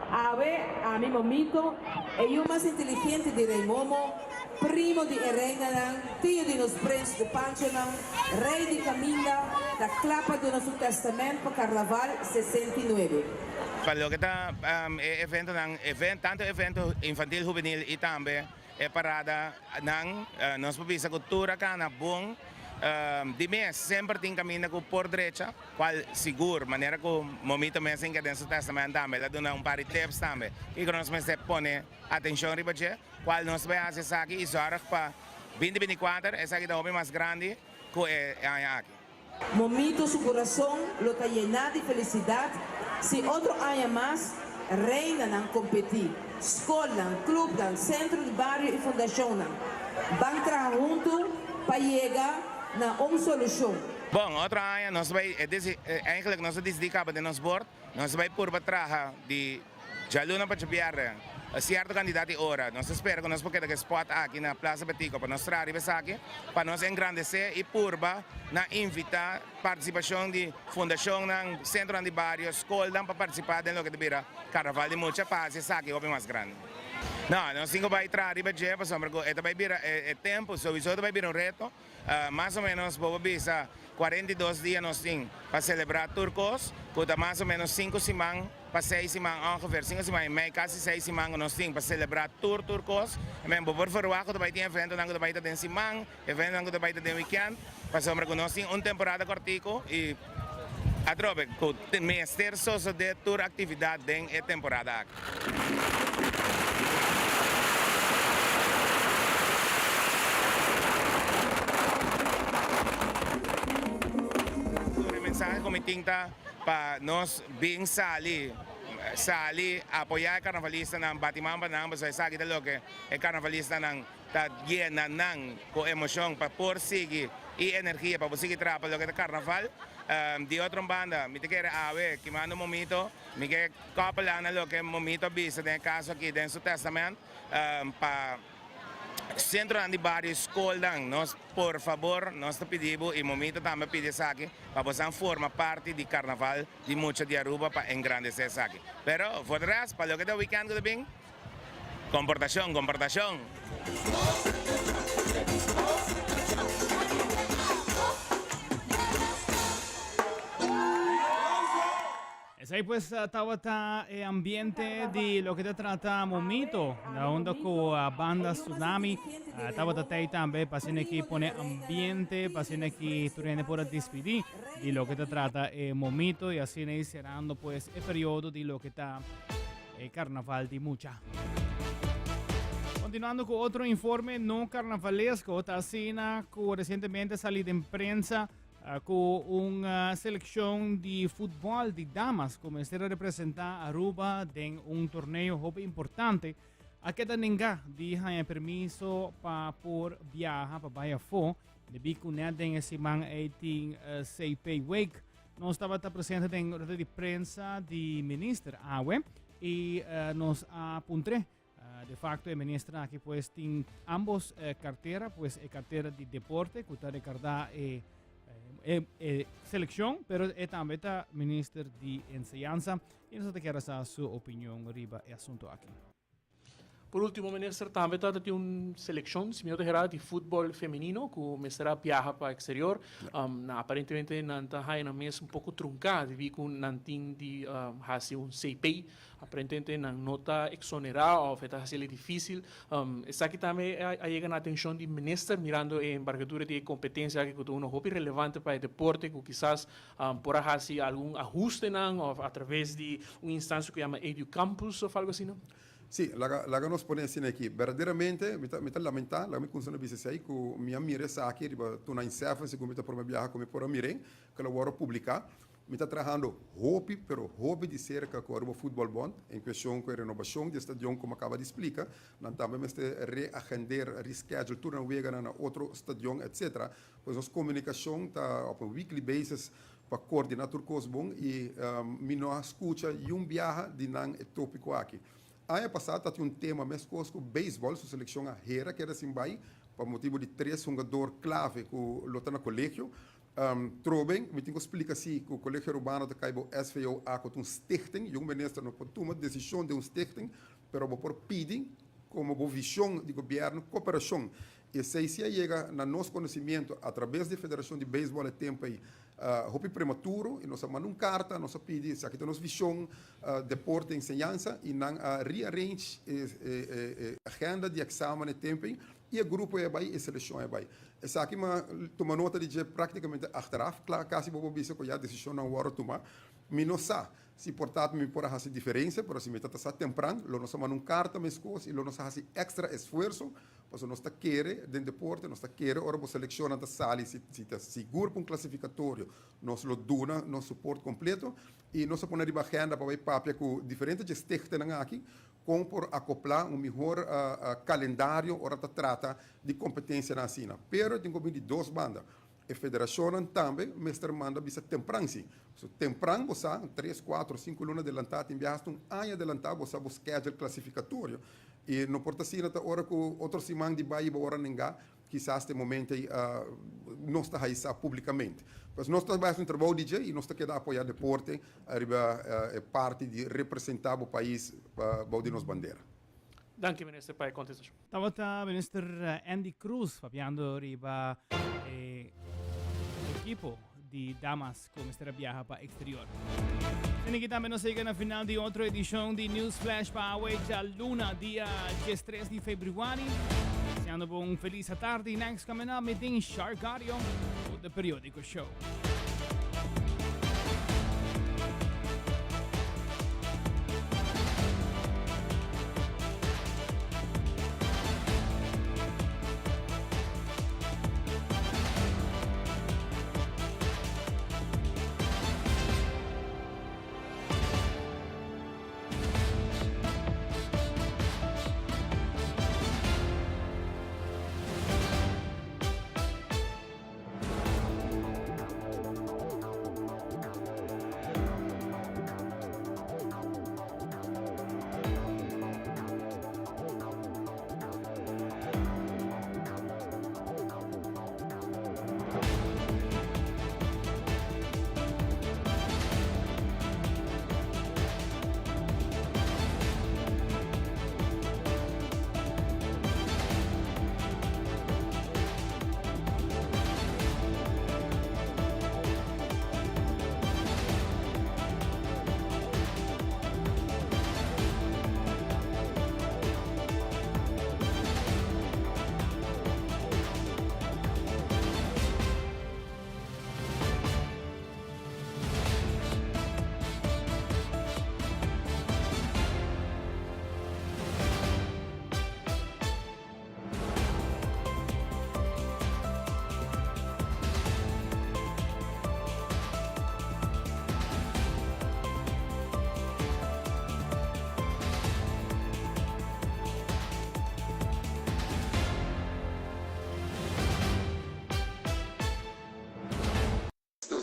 Awe, ami Momito, e yu mas inteligente di Rey Momo, primo di e reinanan, tio di nos prins ku panchonan, rey di caminda, ta cla pa duna su testament pa Carnaval 69. Pa loke ta e eventonan, tanto evento infantil, hubenil y tambe E parada nan, nos por bisa cu tur a cana bon. Di mes semper tin caminda cu por drecha, cual sigur, manera cu Momito mes tin keda den su testament tambe, el a duna un par di tips tambe kico nos mester pone atencion riba dje, cual nos bay haci esaki y zorg pa 2024 esaki ta hopi mas grandi cu e aña aki. Momito su kurason lo ta yená di felisidat si otro aña mas reinanan kompetí, skolnan, klupnan, sentro di bario i fundashonnan ban traha huntu pa yega na un solushon. Bon, otro aña nos bai, eigenlijk nos a disidí kaba den nos bord, nos bai purba traha di Djaluna pa djabièrnè, sierto kantidat di ora. Nos ta spera ku nos por keda ku e spòt aki na Plaza Betico pa nos traha riba esaki, pa nos engrandesé i purba na invitá partisipashon di fundashonnan, sentronan di bario, skolnan pa partisipá den loke ta bira Karnaval di Mucha pa hasi esaki hopi mas grandi. No, nos tin ku bai traha riba dje pasobra ku e ta bai bira e tempu souiso ta bai bira un reto. Mas o menos bo por bisa 42 dia nos tin pa selebrá tur kos, ku ta mas o menos sinku siman pa seis siman ongeveer, sinku siman i mei, kasi seis siman ku nos tin pa selebrá tur tur kos. Men bo por ferwagt ku ta bai tin eventonan ku ta bai ta den siman, eventonan ku ta bai ta den wikènt, pasobra ku nos tin un temporada kòrtiku i atrobe ku mester sosodé tur aktividat den e temporada aki. Tur e mensahe ku mi tin ta pa nos bin sali, sali apoyá e karnavalistanan, bati man pa nan, pasobra esaki ta loke e karnavalistanan ta yena nan ku emoshon pa por sigui i energia pa por sigui traha pa loke ta karnaval. Di otro banda mi ta kere awe kimando momito mi ke koppel na loke Momito a bisa den e kaso aki den su testament pa sentronan di bario i skolnan nos por fabor nos ta pidi bo i Momito tambe a pidi esaki pa bosan forma parti di karnaval di mucha di Aruba pa engrandese esaki pero for de rest pa loke ta weekend ku ta bin Komportashon, komportashon! Esei pues tabata e ambiente di loke ta trata Momito, na unda ku banda Tsunami tabata tei tambe pa asina ki pone ambiente, pa asina ki tur hende por a dispidi di loke ta trata e Momito y asina i cerando pues e periodo di loke ta E carnaval di mucha. Continuando cu otro informe no carnavalesco, ta asina cu recientemente sali den prensa uh, cu un uh, seleccion di futbol di damas cu mester representa Aruba den un torneo hopi importante. A keda nenga di haña permiso pa por biaha pa bai afó, debí ku nèt den e siman ei tin CP Week. Nos tabata presente den rueda di prensa di minister awe i nos a puntr'é. De facto e minister aki pues tin ambos cartera, pues e cartera di deporte cu ta recarda e e, e seleccion, pero e tambe ta minister di enseñanza y nos ta kier sa su opinion riba e asunto aki. Por ultimo minister tambe ta tin un seleccion, si mi no ta hera, di futbol femenino cu mester a biaha pa exterior. Na aparentemente nan ta haya nan mes un poco trunca debi cu nan tin di haci un CP. Aparentemente nan no ta exonerá of e ta haciel dificil. Esaki tambe a yega na atencion di minister mirando e embargadura di e competencia aki cu ta uno hopi relevante pa e deporte cu kisas por a haci algun ahustenan of a traves di un instancia cu yama Educampus of algo asina. Sí, laga laga nos pone asina aki. Berdaderamente mi ta mi ta lamentá, laga mi cuminsa na bisa esei, cu mi a mira esaki riba 297 segun mi ta prome biaha cu mi por a mir'é, cu el a wòrdu publicá. Mi ta trahando hopi, pero hopi di serka ku Aruba Voetbal Bond en kuestion ku e renobashon di e stadion ku mi a kaba di splika. Nan tambe mester reagender, reschedule tur nan weganan na otro stadion etc. Pues nos komunikashon ta op un weekly basis pa koordiná tur kos bon i mi no a skucha yun biaha di nan e topiko aki. Aña pasá ta tin un tema meskos ku beisbòl, su selekshon a hera keda sin bai pa motibu di tres hungador klave ku lo ta na kolegio. Troben, mi tin ku splika si ku Kolegio Arubano ta kai bo SVOA ku ta un stichting. Jong minister no por tuma desishon den un stichting, pero bo por pidi komo bo vishon di gobièrnu koperashon. Esei si a yega na nos konosimiento atrabes di Federashon di Beisbòl e tempu ei hopi prematuro i nos a manda un karta, nos a pidi esaki ta nos vishon, deporte, enseñansa i nan a rearrange e agenda di eksamen e tempu ei I e grupo ei a bai, e selekshon ei a bai. Esaki mi a tuma nota di dje praktikamente achteraf, kla kasi bo por bisa ku ya desishonnan wòrdu tumá. Mi no sa si por ta mi por a hasi diferensia, pero si mi ta ta sa tempran, lo nos a manda un karta meskos i lo nos a hasi èkstra esfuerso, pasobra nos ta kere den deporte, nos ta kere ora bo selekshonnan ta sali, si si ta sigur pa un klasifikatorio, nos lo duna nos suport kompleto i nos a pone riba agenda pa bai papia ku diferente dje stichtingnan aki Kon por akoplá un mihor kalendario ora ta trata di kompetensianan asina? Pero tin ku bin di dos banda. E federashonnan tambe mester manda bisa tempran si. So tempran bo sa, tres, kuatro, sinku luna adelantá, tin biaha hasta un aña adelantá bo sa bo schedule klasifikatorio. I no por ta asina ta ora ku otro siman di bai bo ora nengá, kisas te momento ei nos ta haisá publikamente. Pues nos ta bai hasi un trabou di dje i nos ta keda apoyá deporte riba e parti di representá bo pais bou di nos bandera. Danki minister pa e kontestashon. Tabata minister Endy Croes papiando riba e ekipo di damas cu mester a biaha pa exterior. Asina ki tambe nos a yega na final di otro edicion di News Flash pa awe djaluna dia 13 di februari. Deseando bo un feliz atardi. Next coming up mi tin Shark Audio cu The Periodico Show.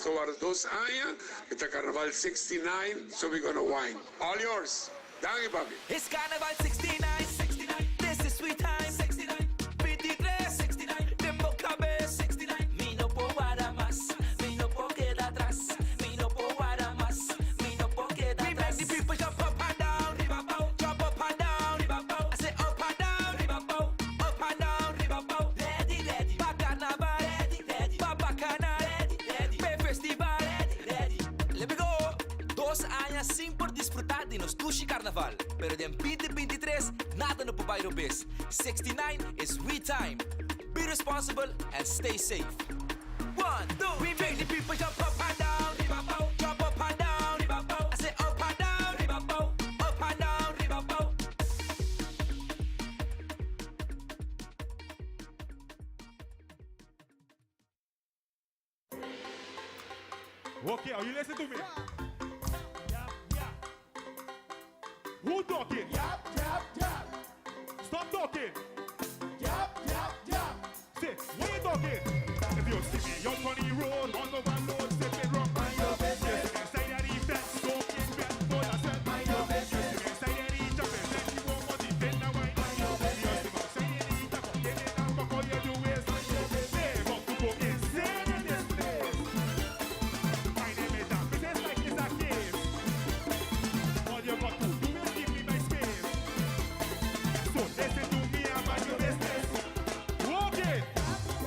Nos ta warda dos aña, e ta Carnaval 69, so we gonna wine. All yours. Danki papi. It's Carnaval 69, 69, this is sweet time, 69, 23, 69, den bo cabes, 69, mi no por warda mas, mi no por keda atras, mi no por warda mas, mi no por keda atras. We make the people jump up and down, riba bou, jump up and down, riba bou, I say up and down, riba bou, up and down, riba bou, ready, ready, pa carnaval, ready, ready, pa bacchanal, ready, ready, p'e festival, ready, ready, let me go. Dos aña sin por disfruta di nos dushi carnaval, pero den 2023 nada no por bay robes. 69 is we time. Be responsible and stay safe. One, two, we make the people jump up and down, riba bou, jump up and down, riba bou. I say up and down, riba bou, up and down, riba bou. Okay, are you listening to me? Who talking? Jab, jab, jab. Stop talking. Jab, jab, jab. Say, what you talking? If you see me out on the road, on overload, sipping rum. Mind your business. You see me inside of the fence, smoking wet, full of sweat. Mind your business. You see me inside of the jumping, then you won't want the thin and wine. Mind your business. You see me outside of the top, getting up, fuck all you do is. Mind your business. They about to go insane in this place. My name is Dan, business like it's a case. All you got to do is give me my space. So listen to me and mind your business. Okay.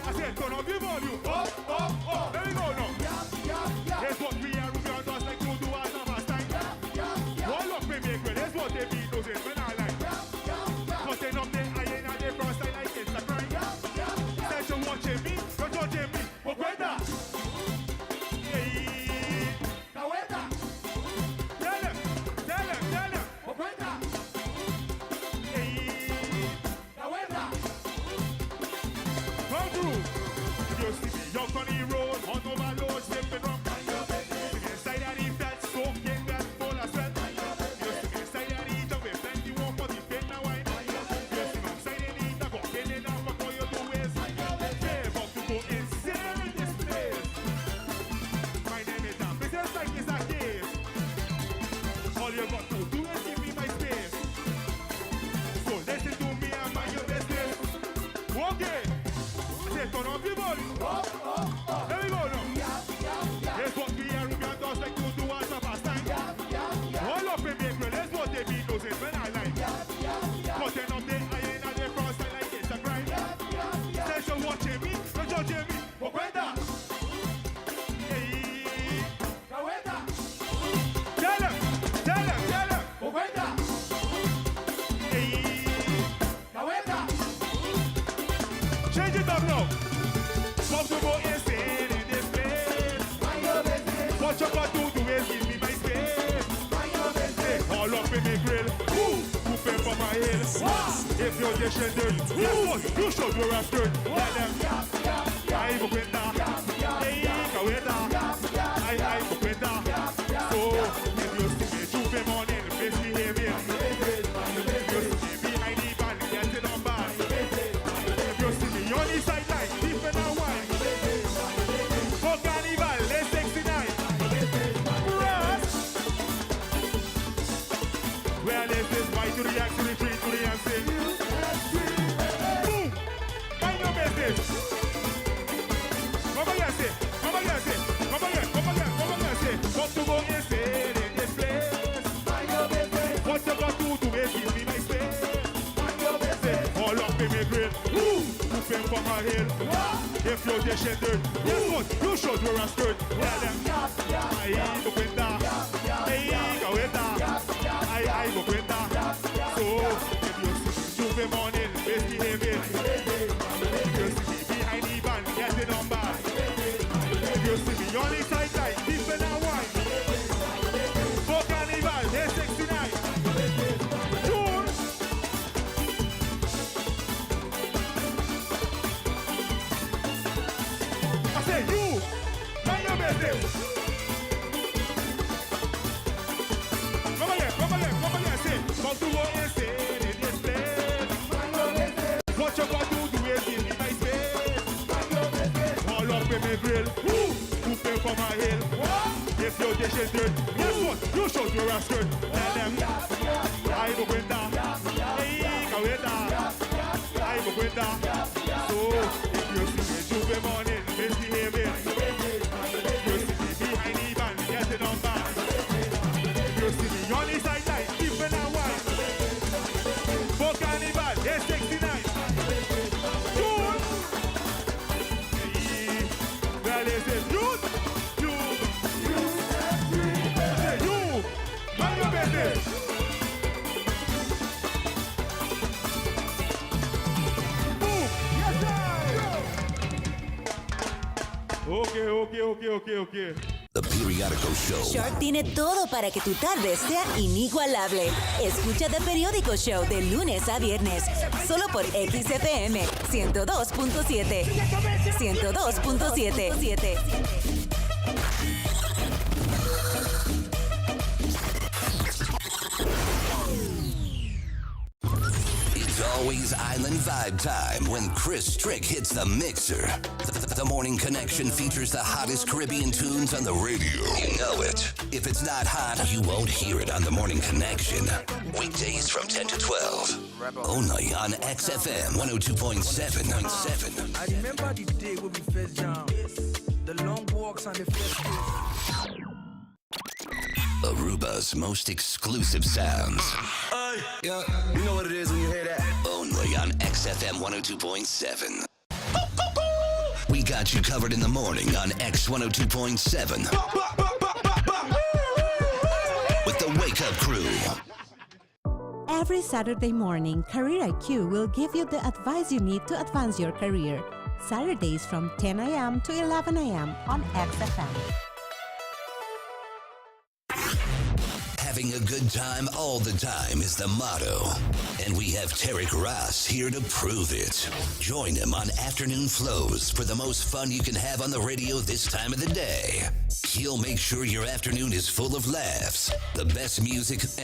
I said turn up the volume. Up, up, up. There we go now. Jab, jab, jab. Here's what we are we are just like to do as a pastime. Jab, jab. All up in me grill. Here's what they be losing when I like. Jab, jab, jab. Cutting up the iron and the front side like it's a crime. Jab, jab, jab. Said you watching me, you're judging me. Okwenda. Hey. Kaweta. Tell them, tell them, tell them. Okwenda. Hey. Kaweta. Come through. If you see me out on the road, on overload, sipping rum. Mind your business. See me inside of the flat, soaking wet, full of sweat. Mind your You business. see me inside of the jug with plenty warm for the thin and wine. Mind your You business. see me outside in the dark, walking in and fuck all you do is. Mind your business. They about to go insane in this place. My name is Dan, business like it's a case. All you got to do is give me my space. So listen to me and mind your business. Okay. I said turn up the volume. Up, up, up. There we go now. Jab, jab, jab. Here's what we are, we are just like to do as a pastime. Jab, jab, jab. All up in me grill, here's what they be losing when I like. Jab, jab, jab. Cutting up the iron and the front side like it's a crime. Jab, jab, jab. Says you're watching me, you're judging me. Okwenda. Hey. Kaweta. Tell them, tell them, tell them. Okwenda. Hey. Kaweta. Change it up now. Want to go insane in this place. Mind your business. What you got to do is give me my space. Mind your business. All up in me grill. Woo, whooping for my hill. If you're dishing dirt, guess what? You should wear a skirt. Tell them. Jab, jab, jab. Ay, bokwenda. Jab, jab, Hey, jab. kaweta. Jab, jab, Ay, ay, bokwenda. Jab, jab, So, jab. if you see me J'ouvert morning, misbehaving. Business. Mind your If you business. see me behind the band, getting on bad. Business. Mind your If you see me on the sideline, deep in a wine. business. Mind your business. For Carnival, it's 69. Business. Mind your Rush. Well, this is Y to the X to the 3 to the M C. Boom! Mind your business. Come again, say. Come again, say. Come again, come again, come again, say. Got to go insane in this place. Mind your business. What you got to do is give me my space. Mind your business. All up in me grill. Woo! Whooping for my hill. If you're dishing dirt, guess what? You should wear a skirt. Tell them. Jab, jab, Ay, bokwenda. Hey, kaweta. Ay, ay, bokwenda. So, if you see me J'ouvert morning, misbehaving. If you see me behind the band, getting on bad. If you see me on the sideline, deep in a wine. For Carnival, hey, 69. June. I say you, mind your business. Come again, come again, come again. Say, come to go insane in this place. Mind your business. What you got to do is give me my space. Mind your business. All up in me grill, woo, whooping for my hill. dish dirt. Guess what? You showed your ass skirt. Tell them. Ay, bo cuenta. Hey, cabeta. Ay, bo cuenta. So, if you see me J'ouvert morning, misbehaving. You see me behind the band, getting on band. You see me on the sideline, keeping a wine. For carnival, it's 69. June. Hey, well, it's it. You, you, you. Say you, mind your business. Boom. Yes, sir. Okay. The Periodico Show. Shark tiene todo para que tu tarde sea inigualable. Escucha The Periódico Show de lunes a viernes, solo por XFM 102.7. 102.7. It's always island vibe time when Chris Strick hits the mixer. The Morning Connection features the hottest Caribbean tunes on the radio. You know it. If it's not hot, you won't hear it on the Morning Connection. Weekdays from 10 to 12. Only on XFM 102.7. I remember the day when we first jam. The long walks and the first kiss. Aruba's most exclusive sounds. Yeah, you know what it is when you hear that. Only on XFM 102.7. We got you covered in the morning on X102.7 with the Wake Up Crew. Every Saturday morning, Career IQ will give you the advice you need to advance your career. Saturdays from 10 a.m. to 11 a.m. on XFM. Having a good time all the time is the motto. And we have Tarek Ross here to prove it. Join him on Afternoon Flows for the most fun you can have on the radio this time of the day. He'll make sure your afternoon is full of laughs, the best music,